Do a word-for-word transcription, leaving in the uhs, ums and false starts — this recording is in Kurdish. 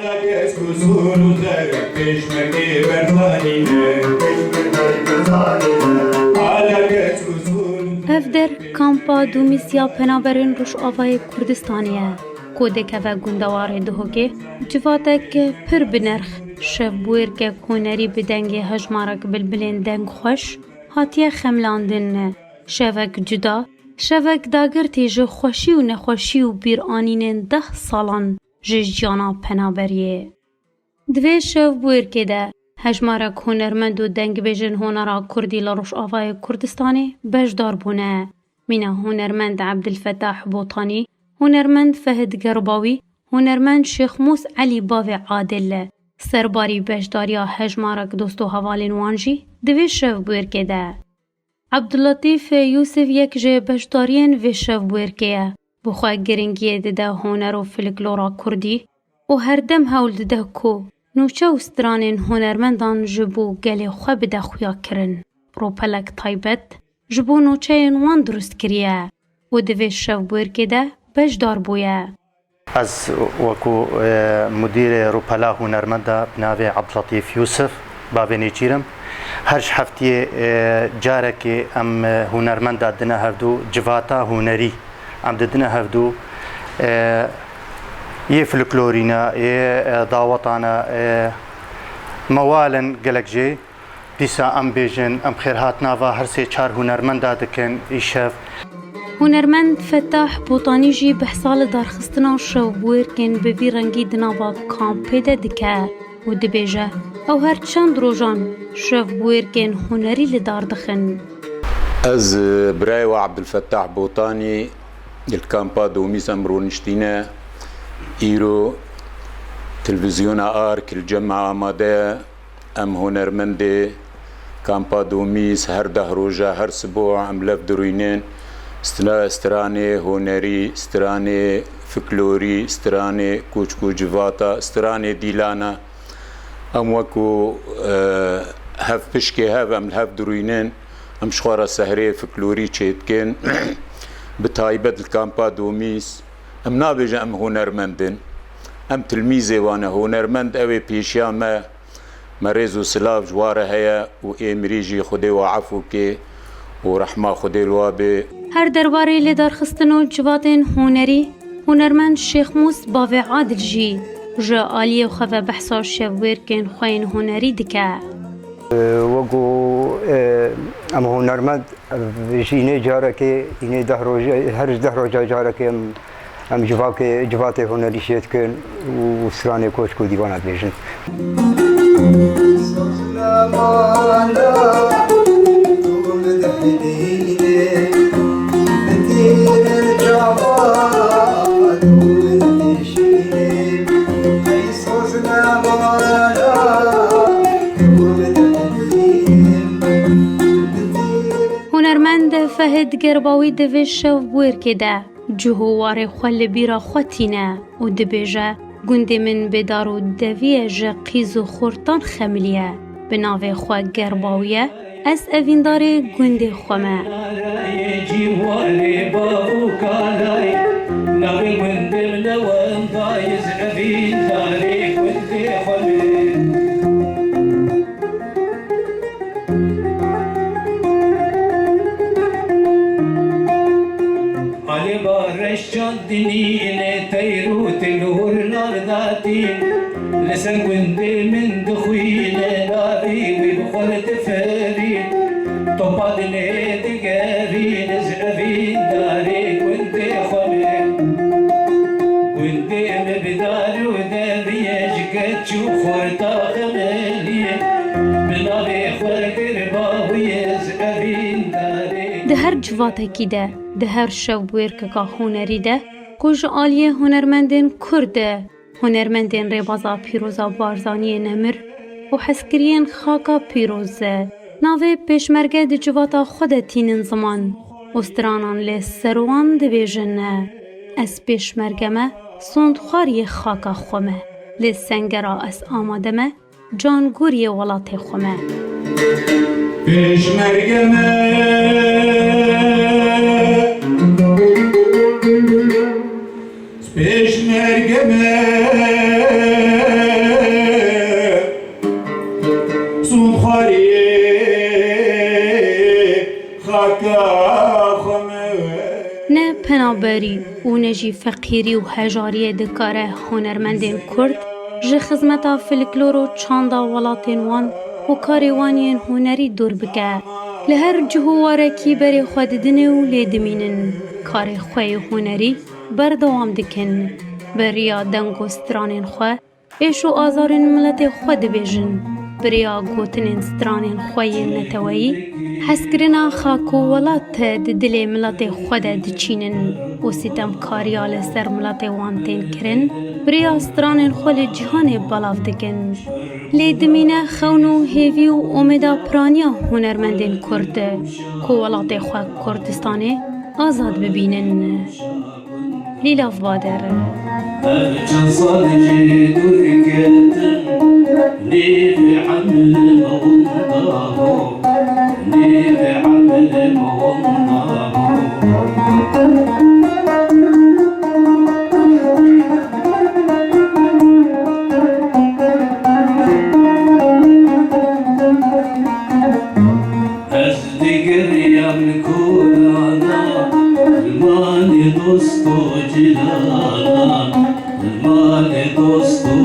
Ev der kampa Dûmîs ya penaberên Rojavayê Kurdistanê ye, ku dikeve gundewarê Duhokê, civatek pir bi nerx, şevbûyerkek hunerî bi dengê hejmarek bilbilên dengxweş hatiye xemilandin. Şevek cuda, şevek dagirtî ji xweşî û nexweşî û bîranînên deh salan ji jiyana penaberiyê. Di vê şevbûyerkê de hejmarek hunermend û dengbêjên hunera kurdî li Rojavayê Kurdistanê beşdar bûne. Mîna hunermend Ebdilfetah Botanî, hunermend Fehid Gerbawî, hunermend Şêxmûs Elî Bavê Adil, serbarî beşdariya hejmarek dost û hevalên wan jî di vê şevbûyerkê de. Ebdulletîf Yûsif yek ji beşdariyên vê şevbûyerkê ye. Bi xwe giringiyê dide huner û filiklora kurdî û herdem hewl dide ku nûçe û stranên hunermendan ji bo gelê xwe bide xuyakirin. Rûpelek taybet ji bo nûçeyên wan dirust kiriye û di vê şevbûyerkê de beşdar bûye. Ez wekû, e, mudîrê Rûpela Hunermenda bi navê Ebdletîf Yûsif bavê Nêçîr im. Her ji heftiyê, e, carekê em, e, hunermenda dine hevdû, civata hunerî em didine hevdû, e, yê folklorî ne, yê, e, daweta ne, e, mewal in gelek jê. Dîsa em bêjin, em xêrhatina va her sê çar hunermenda dikin îşev. Hunermend Fetah Botanî jî behsa li darxistina şevbûyerkên bi vî rengî di nava kampê de dike û dibêje, ew her çend rojan şevbûyerkên hunerî li dar dixin. Ez, e, birayê we Ebdulfetah Botanî, li kampa Dûmîs em rûniştîne. Îro televîzyona Ark li cem me amade ye. Em hunermendê kampa Dûmîs her deh roja, her siboh em lev dirûynin. Stra-, stranê hunerî, stranê folklorî, stranê koçk û civata, stranê dîlana. Em wekû, e, hevpişkê hev em li hev dirûynin. Em ji xwe re sehrê folklorî çêdikin. Bi taybet li kampa Dûmîs. Em nabêjin em hunermend in. Em tilmîzê wan e. Hunermend ew ê pêşiya me. Me rêz û silav ji wa re heye û ê mirî jî Xwedê wa efû kê û rehma Xwedê li wa bê. Her derbarê lêdarxistin û civatên hunerî, hunermend Şêxmûs Bavê Adil jî ji aliyê xwe ve behsa şevbûyerkên xwe yên hunerî dike. Wekû, e, em hunermend, e, ji înê carekê, înê deh rojê, her ji deh roja carekê em Em civakê, civatê hunerî çê dikin û stranê koçk û dîwana dibêjin. Hunermend Fehid Gerbawî di vê şevbûyerkê de cih û warê xwe li bîra xwe tîne û dibêje, gundê min bi dar û deviyê ji qîz û xortan xemiliye. Bi navê xwe Gerbawî ye, ez evîndarê gundê xwe me. Cîwarê bav û kalayê, navê gundê min e wendayê, ez evîndarê gundê xwe me. Alê bareş çand dinîne teyr û til hurnar datî. Li ser gundê min dixwîne, navê wî bi xwe diferî. Topa dinê digerî, ez evîndarê gundê xwe me. Gundê me bi dar û deviyê ji keç û xorta xemilî. Bi navê xwe Gerbawî ez evîndarê. Di her civatekî de, di her şevbûyerkeka hunerî de ku ji aliyê hunermendên kurd e, hunermendên rêbaza Pîroza Barzaniyê nemir û hezkiriyên xaka pîroz e, navê pêşmerge di civata xwe de tînin ziman û stranan li ser wan dibêjin. Ez pêşmerge me, sondxwariyê xaka xwe me, li sengera ez amade me, cangoriyê welatê xwe me. Pêşmerge me, pêşmerge me. û ne jî feqîrî û hejariyê dikare hunermendên Kurd ji xizmeta folklor û çanda welatên wan û karê wan yên hunerî dûr bike. Li her cih û warekî berê xwe didine û lê dimînin. Karê xwe yê hunerî berdewam dikin. Bi riya deng û stranên xwe êş û azarên miletê xwe dibêjin, bi rêya gotinên stranên xwe yên neteweyî, hezkirina xak û welat di dilê miletê xwe de diçînin û sitemkariya li ser miletê wan tên kirin, bi rêya stranên xwe li cîhanê belav dikin. Lê dimîne xewn û hêvî û umêda piraniya hunermendên Kurd, ku welatê xwe Kurdistanê azad bibînin. Lîlav Bader. Ev çend sal jî dûr ketin, nîvê emrim winda bû, nîvê emrim winda bû. Ez digeriyam kurana, li malê dost û cilana, li malê dost û